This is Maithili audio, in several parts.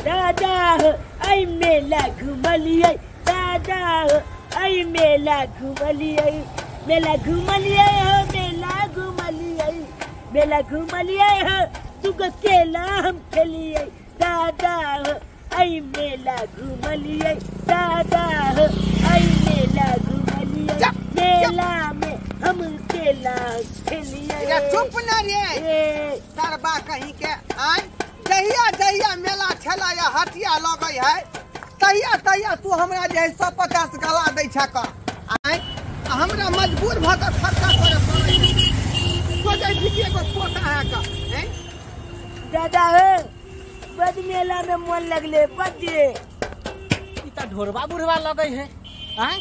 दादा हो आई मेला घुमलियै दादा हो आई मेला घुमलियै मेला घुमलियै हो मेला घुमलियै मेला घुमलियै हो तुगो केला हम खेलियै दादा हो आई मेला घुमलियै दादा हो आई मेला घुमलियै मेला में हम केला खेलियै। चुप न रे सरबा कहीं के आय जहिया जहिया मेला ठेला या हटिया लगै है तहिया तहिया तू हमरा जे है 150 गला दै छक आय हमरा मजबूर भ के खर्चा करे पड़ै सोचै छी कि एगो पोता है का हैं। दादा हो बद मेला में मन लगले बद ई त ढोरबा बुढ़वा लगै है आय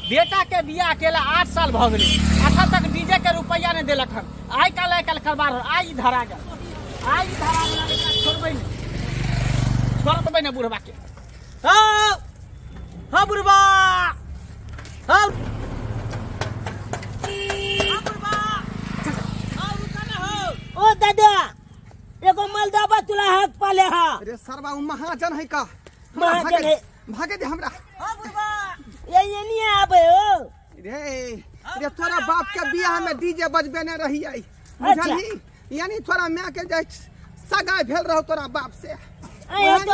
बेटा के बियाह अकेला 8 साल भ गेलै अखन तक डीजे के रुपया नहीं देलक हन। आइ काल्हि करबार आइ धरा गेल आइ धरा गेल छोड़बै नहीं छोड़बै नहीं बुढ़वा के। हाँ हाँ बुढ़वा हाँ बुढ़वा हाँ रुका ना हो। ओ दादा एगो मलदाबा तुला हाथ पाले हा। अरे सरबा उ महाजन है का महाजन है भागे दे हमरा। हाँ बुढ़वा ये नहीं आबे हो रे रे तोरा बाप के बियाह में डीजे बजबेने रही आई बुझलही यानी तोरा माय के जे सगाई भेल रहो तोरा बाप से। आय तो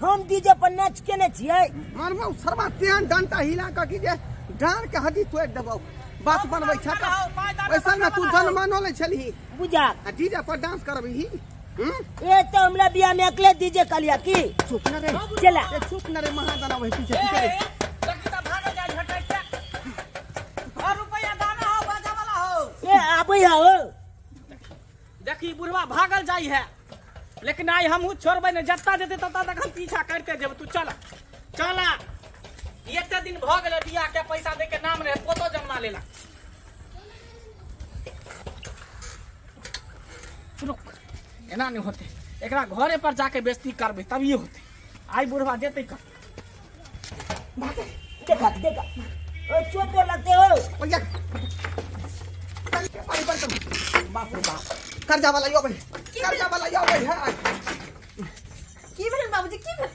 हम डीजे पर नाच के ने छियै मारबो सरबा तेहन डंटा हिला के कि जे डांर के हड्डी तोड़ देबौ बात बनबै छ त वैसा ना तू जनमानो ले छलही बुझा आ डीजे पर डांस करबही। ए तो हमरा बियाह में अकेले डीजे कलिया की चुप न रे चला ए चुप न रे महाजन आबै पीछे पीछे ए आबै हो। देखी बुढ़वा भागल जाई है लेकिन आई हमहू छोड़बै नहीं जत्ता जेतै तत्ता तक हम पीछा करते जेबै। तू चल चल एते दिन भ गेलै बियाह के पैसा दे के नाम रहे पोतो जन्मा लेला। रुक एना नहीं होते एकरा घरे पर जाके बेइज्जती करबै तब ये होते। आई बुढ़वा जेतै कर देखा देखा ओ चोट लगते हो भैया बाप रे बाप कर्जा वाला यो भाई कर्जा वाला यो भाई है की भेल बाबूजी की भेल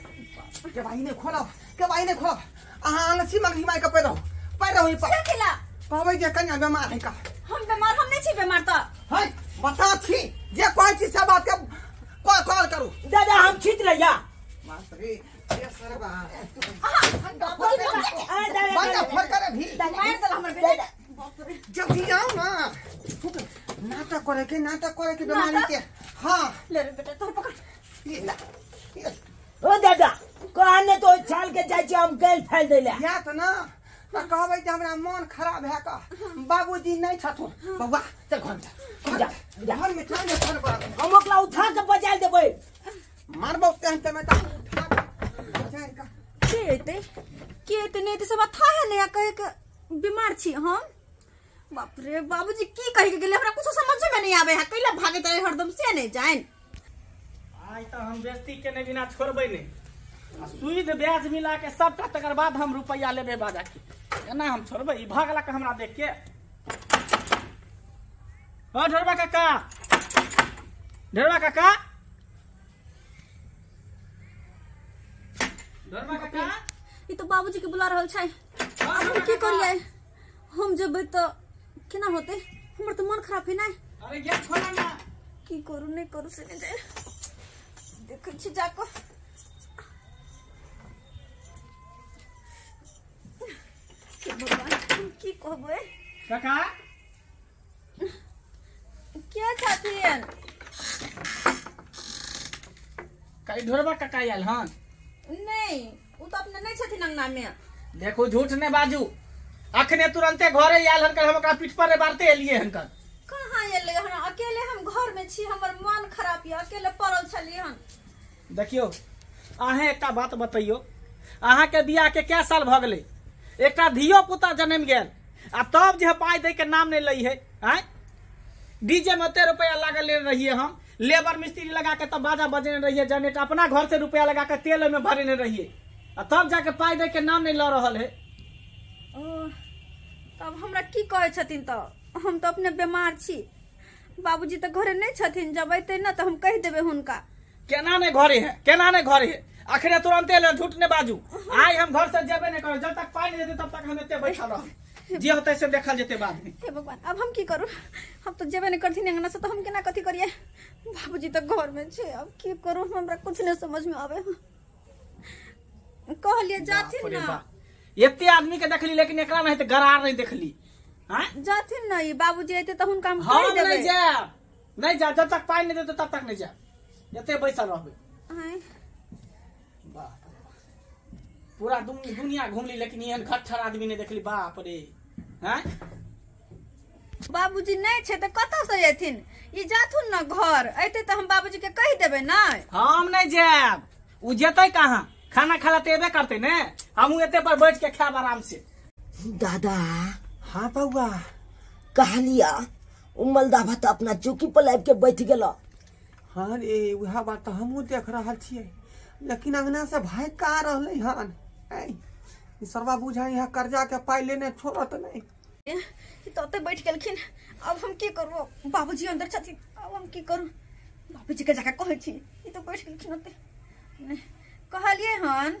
के भाई ने खोलब के भाई ने खोलब अहाँ अंगसी मंगली माय के पैरो पैरो ही पर केला कहबै जे कन्या बीमार है का हम बीमार हम नहीं छी बीमार त है बता छी जे कहै छी से बात के कॉल कॉल करू दादा हम छीट लैया बाप रे ये सरबा बंदा फर करे भी मार देला हमर बेटा जल्दी आओ ना नाटक करे के बीमारी के। हाँ ले रे बेटा तोर पकड़ ले ला ओ दादा कहने तो छाल के जाय छी हम गैल फैल देला या त ना त कहबै जे हमरा मन खराब है का बाबूजी नहीं छथुन बौआ चल घर में जा घर में चल फोन कर हम ओकरा उठा के बजाय देबै मारबौ तेहन त बेटा उठा के बजाय का के एते के एते नहीं त सब था है ने कहे के बीमार छी हम। बाप रे बाबूजी की कहि के गेले हमरा कुछ समझ में नहीं आवे है कैला भागैत रहे हरदम से नहीं जाइन। आइ त हम बेइज्जती केने बिना छोड़बै नहीं आ सूद ब्याज मिला के सबटा तकर बाद हम रुपया लेबै बाजा के एना हम छोड़बै ई भागला के हमरा देख के। हां ढोरबा काका ढोरबा काका ढोरबा काका ई तो बाबूजी के बुला रहल छै हम की करियै हम जेबै त केना होते हमर तो मन खराब है ना। अरे गेट खोला ना की करू नहीं करू से नहीं जाए देखै छी जाको हे भगवान हम की कहबै काका क्या छथिन कई ढोरबा काका आयल हन नहीं उ तो अपने नहीं छथिन अंगना में। देखो झूठ नहीं बाजू अखने तुरंते घरे आयल हन हम ओकरा पीठ पर बारते एलिए हन कहाँ एलै हन अकेले हम घर में छी हमर मन खराब य अकेले पड़ल छलिए हन। देखियो अहें एकटा बात बतैयो अहाँ के बियाह के कै साल भ गेलै एकटा धियो पुता जन्म गेल आ तब जे पाई दे के नाम नहीं लै है आय डीजे में 13 रुपया लागल लेने रहिए हम लेबर मिस्त्री लगा के तब बाजा बजेने रहिए जनरेटर अपना घर से रुपया लगा के तेल में भरेने रहिए आ तब जाके पाई दे के नाम नहीं ल रहल है। तब हमरा की कहै छथिन त हम तो अपने बीमार छी बाबूजी तो घरे नहीं छथिन, जब अते ना तो हम कह देबे हुनका। केना नहीं घरे है, केना नहीं घरे है। अखने तुरंते ले, झूठ नहीं बाजू। आइ हम घर से जेबे नहीं करब, जब तक पाई नहीं देते तब तक हम एते बैठल रहब। जे होते से देखल जेते बाद में। हे भगवान, अब हम की करू? हम तो जेबे नहीं करथिन अंगना से, तो हम केना कथी करिए? बाबूजी तो घर में छे, अब की करू? हमरा कुछ नहीं समझ में आवे। कहलिए जाथिन ना, एते आदमी के देखली लेकिन एकरा नहीं त गरार नहीं देखली। हां जाथिन ना, ई बाबूजी आते त हुनका हम कहि देबै। नहीं जाब, नहीं जाब, जब तक पाई नहीं देते तब तक नहीं जाब, एते बैसल रहबे। बाप पूरा दुनिया घूमली लेकिन एहन खट्ठर आदमी नहीं देखली। बाप रे। हैं बाबूजी नहीं छे त कतौ से जेथिन? ई जाथुन ना घर, अइते त हम बाबूजी के कहि देबै ना। हम नहीं जाब, उ जेतै कहाँ? खाना खाला ते एबे करते ने, हम एते पर बैठ के खाब आराम से। दादा। हाँ बउआ। कहलिया उमलदाभा त अपना चौकी पर आबि के बैठ गेल। हाँ रे, वएह बात त हमहूँ देख रहल छियै, लेकिन अंगना से भागि कहाँ रहलै हन? ई सरवा बुझाइ है कर्जा के पाइ लेने छोड़त नहीं। ई तो ओते बैठ गेलखिन, अब हम की करू? बाबूजी अंदर छथिन, अब हम की करू? बाबूजी के जाके कहै छी, ई तो बैठ गेलखिन ओते। कहलिए हन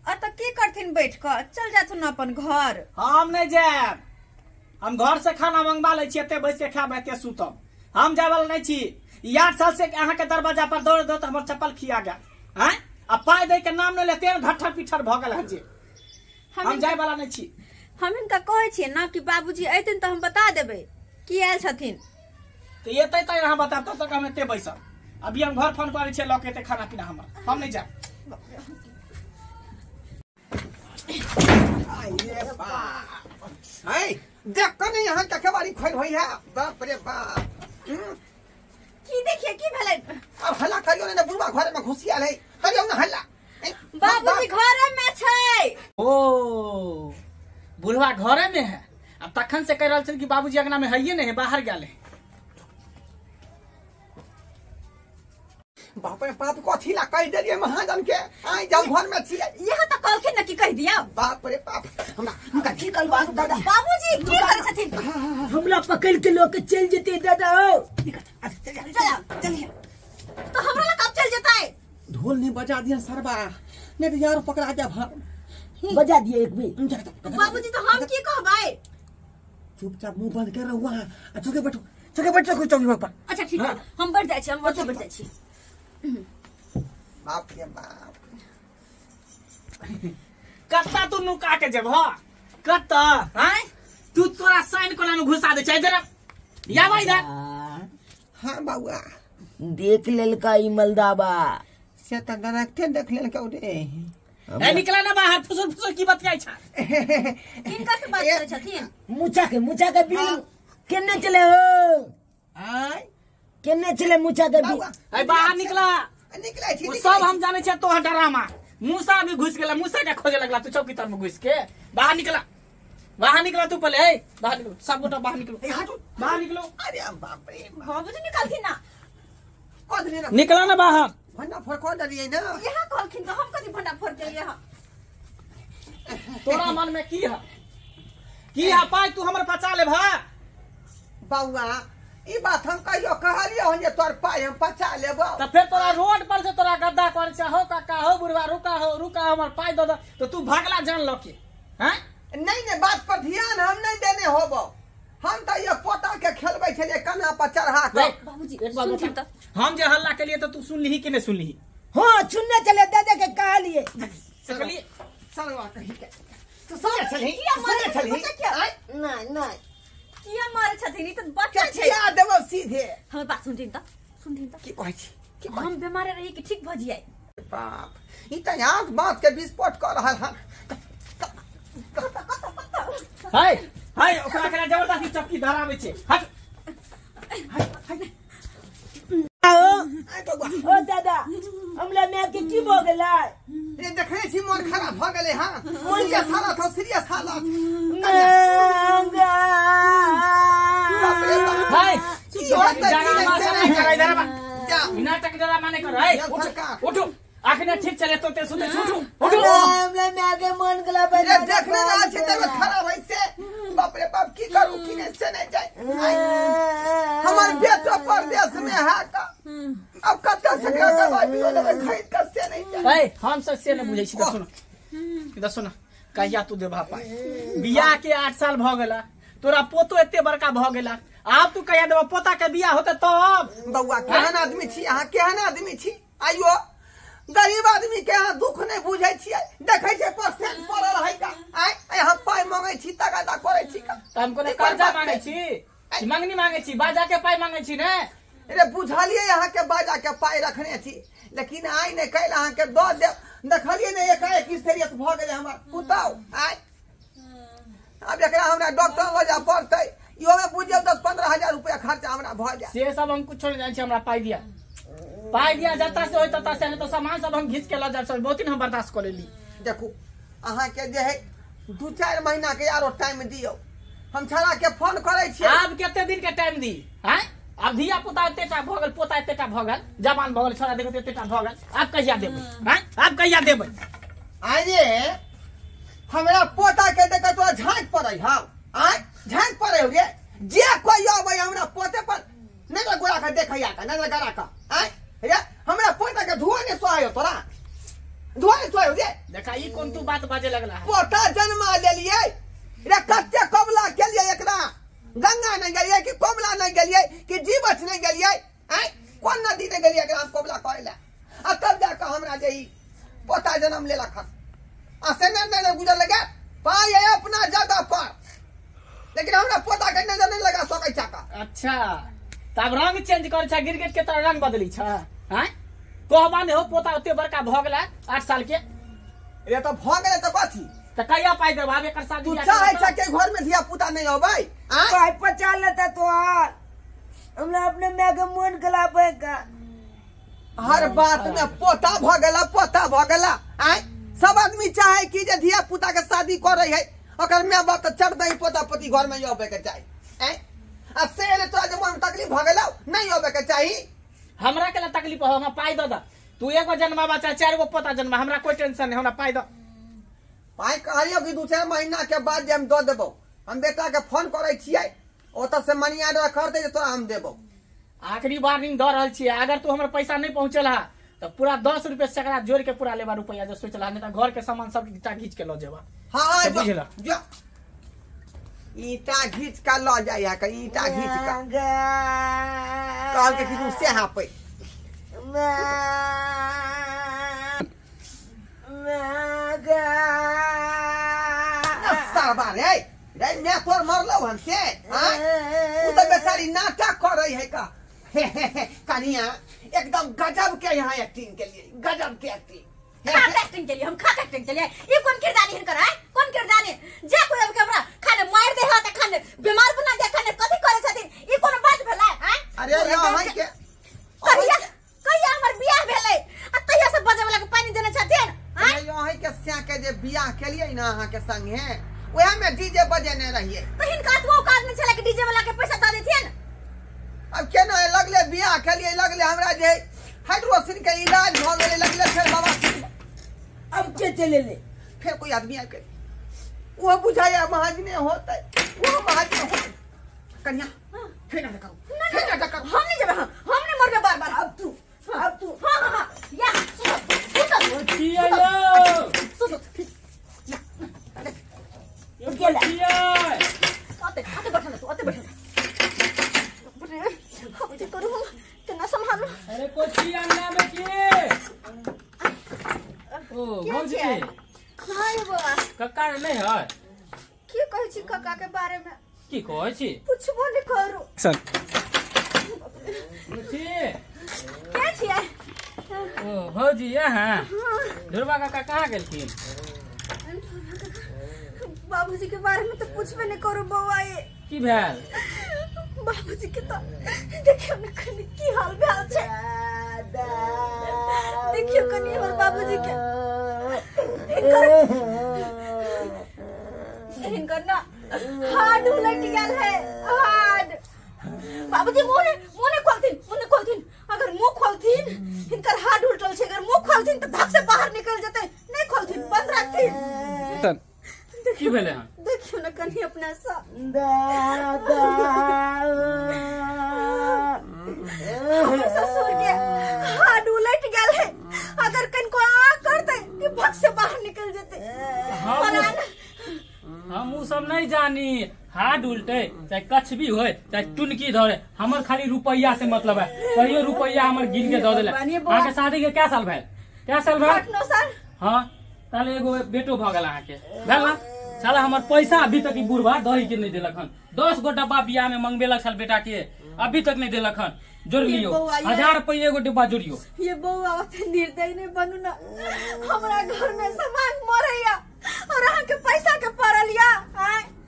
अत की करथिन बैठ कऽ, चल जाथुन अपन घर। हम नहीं जायब, हम घर से खाना मंगवा लै छी, एते बैस के खाब एते सुतब। हम जाय वाला नहीं छी। 8 साल से अहाँ के दरवाजा पर दौड़ दौड़ हमर चप्पल खिया गेल। हैं आ पाई दै के नाम नहीं लेते घट्ठर पिठर भऽ गेल हन जे। हम जाय वाला नहीं छी। हम हिनका कहै छियै ना कि बाबूजी अयथिन तऽ हम बता देबै की आयल छथिन। तऽ एतै तऽ अहाँ बताब, तब तक हम एते बैसब। अभी हम घर फोन करै छियै लऽ के एते खाना पीना हमर, हम नहीं जायब। देख कने यहाँ के केवाड़ी खोल होई है। बाप रे बाप, की देखिए की भेलै? अब हल्ला करियो ने, बुढ़वा घर में घुसी आयल है, करियो ने हल्ला। बाबूजी घर में छै। ओ बुढ़वा घरे में है। अब तखन से कह रहल छै कि बाबूजी अंगना में है नहीं, बाहर गेल है। बाप रे बाप, कथी ला कहि देलियै महाजन के? आइ जाउ घर में छियै। यहाँ तऽ कहलखिन ना कि कहि दिया। बाप रे बाप, हमरा हुनका की कहलबा दादा? बाबूजी की करै छथिन? हमरा पकड़ के लोग चल जेते दादा। हो चल चलिए, तो हमरा लग कब चल जेतै? ढोल नहीं बजा दिया सरबा, नहीं तो यार पकड़ा जाब। बजा दिए एक भी। बाबूजी तो हम की कहबै? चुपचाप मुंह बंद कर रहू वहां, आ चौके बैठो, चौके बैठो, चौकी पर। अच्छा ठीक है, हम बैठ जाइ छी, हम ओतऽ बैठ जाइ छी। बाप रे बाप, कत्ता तू नुका के जेबह? कत्ता हैं तू? तोरा साइन कोना में घुसा दे छै इधर या भाई इधर। हां बाबूआ, देख लेलका ई मलदाबा से त डायरेक्टे देख लेलका रे। ए निकला ना बाहर, फुसुर फुसुर की बतियाई छा? किनका से बात करै छथिन? मुचा के बिल केने चले हो? आय केने चले मुचा के बिल? ए बाहर निकला, निकलै छी। सब हम जानै छियै तोहर डरामा। मूसा भी घुस गेला, मूसा के खोजे लगला तू चौकी तर में घुस के। बाहर निकला, बाहर निकला तू पहले। ए बाहर निकलो, सब गोटा बाहर निकलो, बाहर निकलो। अरे बाप रे, बाबूजी निकलथिन ना। कह देलियै ना, निकला ना बाहर। भंडा फोड़ कह देलियै ना। यहाँ कहलखिन तऽ हम कथी भंडा फोड़ देलियै? हँ तोरा मन में की है? की है पाई तू हमर बचा ले भा? बउआ, ई बात हम कहियो कहलियो हन जे तोर पाई हम बचा लेबो? त फिर तोरा रोड पर से तोरा गद्दा कर छै, हो काका हो बुढ़वा, रुका हो रुका, हमर पाई दऽ दऽ, तो तू भागला जान ल के। हैं नहीं नहीं, बात पर ध्यान हम नहीं देने होबो। हम त ये पोता के खेलबै छलियै कन्हा पर चढ़ा के। बाबूजी एक बात बता, हम जे हल्ला के लिए तो तू सुनलिही कि नहीं सुनलिही? हां सुनने चले दादा के कहलिए। सकलिए सरवा कही के तू सुनने छलही, सुनने छलही? नहीं नहीं, किया मारे छथिन? ई त बच्चा छै। किया देबो सीधे। हमर बात सुनथिन त, सुनथिन त। की कहै छी? की हम बीमार रही कि ठीक भ जियै? बाप, ई त आंख बात के विस्फोट कर रहल हन। हाय हाय, ओकरा के जबरदस्ती चपकी धराबै छै। हट हट। ओ दादा, हमरा my के की भ गेलै? रे देखै छी मन खराब भ गेलै। हां सीरियस हालत हो, सीरियस हालत। हाय डरामा से नहीं कर, इधर आ नाटक डरामा नहीं कर। हाय उठो, अखने ठीक चले तो ते सुते। उठो उठो। हमरा my के मन गला रे देखने ना छै तबियत खराब है से। बाप रे बाप, की करू की नहीं से नहीं जाए। हमर बेटो परदेश में है का। अब कत्ता से दवाई बीरो लेबै खरीद कर से नहीं जाने। ए हम सब से नहीं बुझै छी। सुन इधर सुन, कहिया तू देबा पाई? बियाह के 8 साल भ गेला, तोरा पोतो एते बड़का भ गेला, आब तू कहिया देबा? पोता के बियाह होते तब। बौआ केहन आदमी छी अहाँ, केहन आदमी छी? आइयो गरीब आदमी के अहाँ दुख नहीं बुझै छियै। देखै छै परसेंट पड़ल है का, आइ आइ हम पाई मांगै छी, तगादा करै छी का? त हम कोनो कर्जा मांगै छी, मंगनी मांगै छी, बाजा के पाई मांगै छी ने? रे बुझलियै अहाँ के बाजा के पाई रखने छी, लेकिन आइ ने काल्हि अहाँ के दऽ देब। देखलियै ने एकाएक सीरियस भऽ गेलै हमर पुतहु। आइ आब एकरा हमरा डॉक्टर लऽ जाय पड़तै, इहो में बुझियौ 10-15 हजार रुपया खर्चा हमरा भऽ जायत। से सब हम कुछो नहीं जानै छी, हमरा पाई दिया, पाई दिया जता से होय तता से, नहीं तो सामान सब हम घींच के लऽ जायब, सब बहुत दिन हम बर्दाश्त कऽ लेली। देखू अहाँ के जे है 2-4 महीना के आरो टाइम दियौ, हम छड़ा के फोन करै छियै। आब कते दिन के टाइम दी? आँय आब धिया पुता एतेटा भऽ गेल, पोता एतेटा भऽ गेल, जवान भऽ गेल, छोड़ा देखो एतेटा भऽ गेल, आब कहिया देबै? आँय आब कहिया देबै? आइ रे हमरा पोता के देख तोरा झाँक पड़ै हौ? आँय झाँक पड़ै हौ रे? जे कोइ अबै हमरा पोते पर नजर गोरा के देखैया का, नजर गरा का। आँय रे हमरा पोता के धुआ नहि सोहाय तोरा, धुआ नहि सोहाय रे। देखा ई कोन तू बात बाजे लगला है? पोता जन्मा लेलियै रे, कते कबला केलियै एकरा? गंगा नहीं गेलियै कि कमला नहीं गेलियै कि जीवछ नहीं गेलियै? आँय कोन नदी नहीं गेलियै एकरा हम कबला करै लए? आ तब जाकऽ हमरा जे ई पोता जन्म लेलक हन, आ से नहीं गुजर लगे पाई है अपना जगह पर, लेकिन हमरा पोता के नजर नहीं लगा सकै छा का। अच्छा तब रंग चेंज करै छा, गिरगिट के तरह रंग बदली छा? आँय कहबा ने हो पोता ओते बड़का भऽ गेला 8 साल के। रे तो भऽ गेलै तऽ कथी? त कहिया पाई देब? आब एकर शादी तू चाहै छा के घर में धिया पुता नहीं अबै? आँय पाई पचा लेता तोहार, हमरा अपने my के मोन गलाबै का। हर बात में पोता भऽ गेला, पोता भऽ गेला। आँय सब आदमी चाहे कि जे धिया पुता के शादी करै है, ओकर my बाप तऽ चढ़ दही पोता पोती घर में अबै के चाही। आँय आ से रे तोरा जे मन में तकलीफ भऽ गेलौ, नहीं अबै के चाही। हमरा के ला तकलीफ हो? हमरा पाई दऽ दऽ। तू एगो जन्माबा चाहे 4 गो पोता जन्मा, हमरा कोई टेंशन नहीं, हमरा पाई दऽ। पाई कहलियौ कि 2-4 महीना के बाद जे हम दऽ देबौ। हम बेटा के फोन करै छियै, ओतऽ से मनी ऑर्डर करतै जे तोरा हम देबौ। आखिरी वार्निंग दऽ रहल छियै, अगर तू हमर पैसा नहीं पहुँचेला तऽ पूरा 10 रुपये सैकड़ा जोड़ के पूरा लेबा रुपया जे सोचला, नहीं तऽ घर के सामान सब ईटा घींच के लऽ जेबा। हाँ हाँ बुझला? जो ईटा घींच के लऽ जाइ है, ईटा घींच के कहलकै कि तू से हाँपै। सारबा रे रे मैं तोर मरलौ हन से? आँय उ तऽ बेचारी नाटक करै है का। कनिया एकदम गजब के यहाँ एक्टिंग के लिए, गजब के एक्टिंग। खाक एक्टिंग के लिए, हम खाक एक्टिंग के लिए। ई कोन किरदानी हिनकर है? कोन किरदानी? जे कोई अब के हमरा खाने मार दे हा त खाने बीमार बना दे, खाने कथि करे छथिन? ई कोन बात भेलै? आँय अरे यो है के कहिया कहिया हमर बियाह भेलै आ तहिया से बजे वाला के पानी देने छथिन? आँय यो है के स्या के जे बियाह केलियै ना अहाँ के संगे, ओहे में डीजे बजेने रहियै। त हिनका अतबो औकात नै छलै कि डीजे वाला के पैसा दऽ देथिन? अब केना लगले बियाह केलियै, लगले हमरा जे हाइड्रोसिन के इलाज भऽ गेलै, लगले फेर बाबा अब के चले ले। फिर कोई आदमी आबि गेलै, वो बुझाया महाजने होतै, वो महाजने होतै। कन्या फेर नाटक करू, फेर नाटक करू। हम नहीं जेबै, हम नहीं मरबै बार बार। अब तू, अब तू। हाँ हाँ हाँ या की आयो सुत गेला अते अते बैठल तू, अते बैठल। हम की करू, हम केना संभालू? अरे कोची अंगना में की ओ भौजी? हाँ ये बौआ। कक्का नहीं है? की कहै छी कक्का के बारे में? की कहै छी? पुछबो नहीं करू। सर भौजी के छियै? ओ भौजी यहाँ ढोरबा काका कहाँ गेलखिन? बाबूजी के बारे में तो पूछबे नहीं करू बौआ। ये की भेल? बाबूजी के तो देखियो ने कनी की हाल भेल छै। देखियो कनी हमर बाबूजी के हिनकर ना हार्ड उलट गेल है, हार्ड। बाबूजी मुंह ने खोलथिन, मुंह ने खोलथिन। अगर मुंह खोलथिन हिनकर हार्ड उलटल छै, अगर मुंह खोलथिन तऽ धक से बाहर निकल जेतै। नहीं खोलथिन, बंद रखथिन। की भेलै हन? देखियो ने कनी अपना सा दादा हमर ससुर के सब नहीं जानी। हाथ उल्टे चाहे कछ भी होए चाहे टुनकी धरे, हमर खाली रुपया से मतलब है। कहियो रुपया हमर गिन के दऽ देले। अहाँ के शादी के क्या साल भेल? क्या साल भेल? 8-9 साल। हाँ ताले एगो बेटो भऽ गेल अहाँ के, भेल ना? साला हमर पैसा अभी तक ई बुढ़वा दही के नहीं देलक हन। 10 गो डब्बा बियाह में मंगबेलक साल बेटा के, अभी तक नहीं देलक हन। जोड़ लियो 1000 रुपया एगो डिब्बा जोड़ियो। ये बउआ ओते निर्दयी नहीं बनू ना, हमरा घर में सामान मरैया और अहाँ के पैसा के पड़ल या,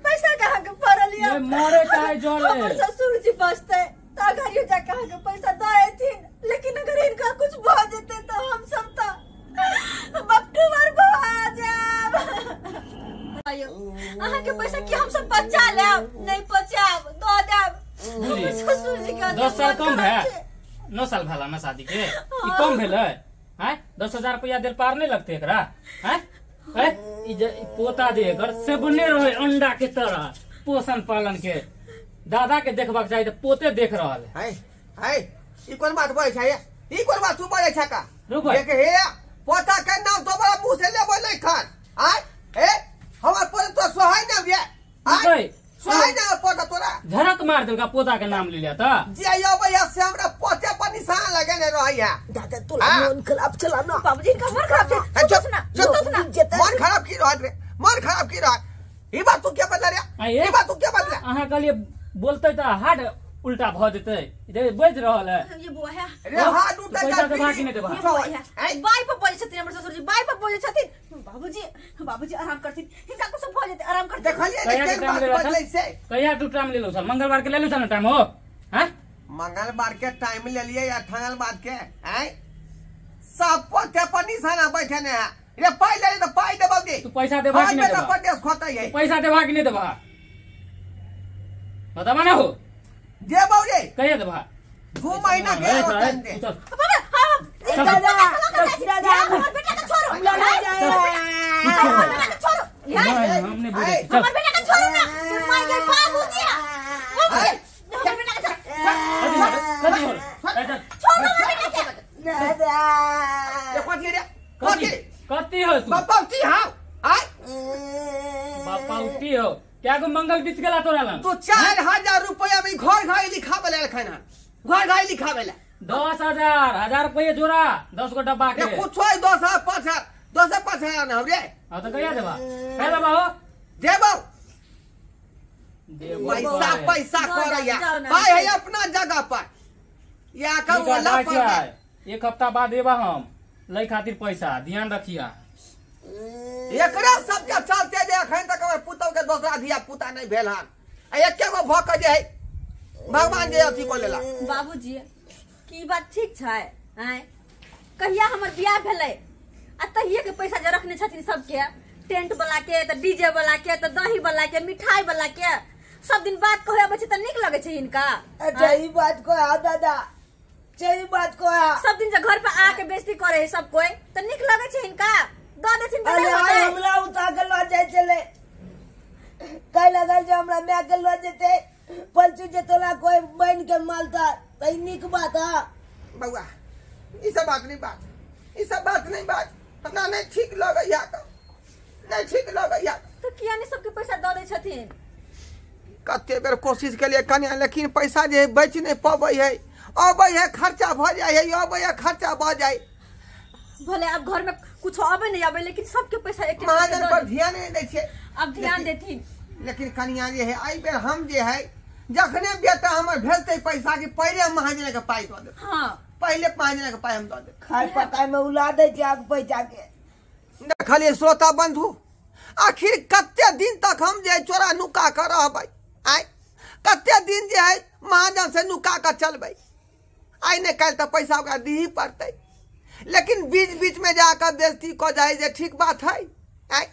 पैसा के अहाँ के पड़ल या। ये मरे चाहे जले, हमर ससुर जी बचते त अगर जाके अहाँ के पैसा दऽ एथिन, लेकिन अगर इनका कुछ भऽ जेते त हम सब त बपटू वर भऽ जाब। अहाँ के पैसा की हम सब बचा लेब? नहीं बचाब, दऽ देब। ससुर जी के 10 साल कम भए, 9 साल भेला ना शादी के, ई कम भेलै? हैं 10,000 रुपया देल पार नहीं लगते एकरा? हैं ई पोता जे एकर से बने रहे अंडा के तरह पोषण पालन के, दादा के देखबाक चाही त पोते देख रहल है। है ई कोन बात बोलै छै? ई कोन बात तू बोलै छै का? रुक देख हे पोता के नाम दोबारा मुंह से लेबै नहीं खान। आय ए हमर पोता तो सोहाय ना रे, आय सोहाय ना पोता तोरा झड़क मार देलका पोता के नाम ले लिया त जे अबै से हमरा पोते पर निशान लगेने रहैया। दादा तोला मन खराब चला ना। बाबूजी का मन खराब छै, चुप ना चुप ना, मन खराब की रहत रे, मन खराब की रहत? ई बात तू के बदला रे, ई बात तू के बदला? अहाँ कहलिए बोलते त हाड उल्टा भ जेतै, जे बज रहल है ये बुआ है रे, हाड उल्टा पैसा देबा कि नहीं देबा? बाई पर बोलै छथिन हमर ससुर जी, बाई पर बोलै छथिन। बाबूजी बाबूजी आराम करथिन, हिनका कुछ भ जेतै, आराम करथिन। देखलिए ने केन बात बदलै से? कहिया तू टाइम लेलो सर? मंगलवार के लेलो सर टाइम हो? हैं मंगलवार के टाइम ले लिए या ठंगलवार के? हैं सब पोते पर निशाना बैठे ने है रे, पाई ले त पाई देबौ दे। तू पैसा देबा कि नहीं देबा? परदेश खोतै है, पैसा देबा कि नहीं देबा बताबा ना हो? देबौ रे। कहिया देबा? 2 महीना के टाइम दे। बाबा हां दादा दादा हमर बेटा के छोड़ो, हमर बेटा के छोड़ो, हमने बोले हमर बेटा के छोड़ो ना, माय गॉड बाबूजी, हमर बेटा के छोड़ो, हमर बेटा के। दादा ये कथी रे, कथी कथी हो तू? बापौती हां, आय बापौती हो क्या गो मंगल बीत गेला तोरा लग? तू 4000 रुपया में घर घर लिखावे ला खाना, घर घर लिखावे ला 10,000 1000 रुपया जोड़ा 10 गो डब्बा के। कुछ होय 10,000 5,000 10 5,000 ना रे। हां त कहिया देबा? कहिया देबा हो? देबौ देबो। पैसा पैसा करैया भाई है अपना जगह पर, या का वाला पर एक हफ्ता बाद देबा हम लै खातिर पैसा, ध्यान रखिया। एकरा सबके चलते जे अखन तक हमर पुतौ के दोसरा धिया पुता नहीं भेल हन, आ एके गो भ के जे है भगवान जे अथी क लेला। बाबूजी की बात ठीक छै? आय कहिया हमर बियाह भेलै आ तहिये के पैसा जे रखने छथिन सबके, टेंट वाला के त डीजे वाला के त दही वाला के मिठाई वाला के, सब दिन बात कहै आबै छै त नीक लगै छै हिनका? अच्छा ई बात कह दादा, सही बात कह। सब दिन जे घर पर आके बेइज्जती करे है सब कोई त नीक लगै छै हिनका? दऽ देथिन त अरे हमरा उठा के ल जाय छलै, कहि लगल जे हमरा my के ल जेतै, पलचू जे तोला कोई बन के मालता त नीक बात है। बउआ ई सब बात नहीं बात, ई सब बात नहीं बात, हमरा नहीं ठीक लगैया, नहीं ठीक लगैया। तो किया नहीं सबके पैसा दऽ दै छथिन? कते बेर कोशिश केलिए कन्या, लेकिन पैसा जे बच नहीं पबै है, अबै है खर्चा भ जाय है, अबै है खर्चा भ जाय। भले अब घर में कुछ आबे नहीं आबे, लेकिन सबके पैसा एक महाजन पर ध्यान नहीं दै छियै। अब ध्यान देथिन। लेकिन कन्या जे है एहि बेर हम जे है जखने बेटा हमर भेजतै पैसा के पहिले हम महाजन के पाई दऽ देब। हां पहिले महाजन के पाई हम दऽ देब। खाय पकाय में उला दै छै आग पैसा के। देखलिए श्रोता बंधु, आखिर कते दिन तक हम जे चोरा नुका के रहबै? आय कते दिन जे है महाजन से नुका के चलबै? आइ ने काल्हि तऽ पैसा ओकरा दीही पड़तै, लेकिन बीच बीच में जाकर बेइज्जती कऽ जाय जे ठीक बात है? आय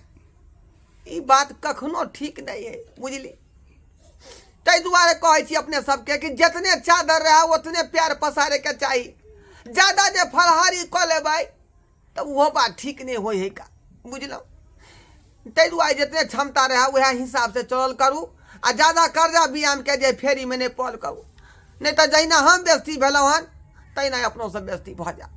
ई बात कखनो ठीक नहीं है, बुझली? ताहि दुआरे कहै छी अपने सबके कि जितने चादर रहे उतने प्यार पसारे के चाही, ज्यादा जे फलहारी कऽ लेबै तऽ ओहो बात ठीक नहीं होइ है का, बुझलहुँ? ताहि दुआरे जितने क्षमता रहे वएह हिसाब से चलल करू, आ ज्यादा कर्जा बियाम के जे फेरी में नहीं पड़ल करू, नहीं तऽ जहिना हम बेइज्जती भेलहुँ हन तहिना अपनो सब बेइज्जती भऽ जायत।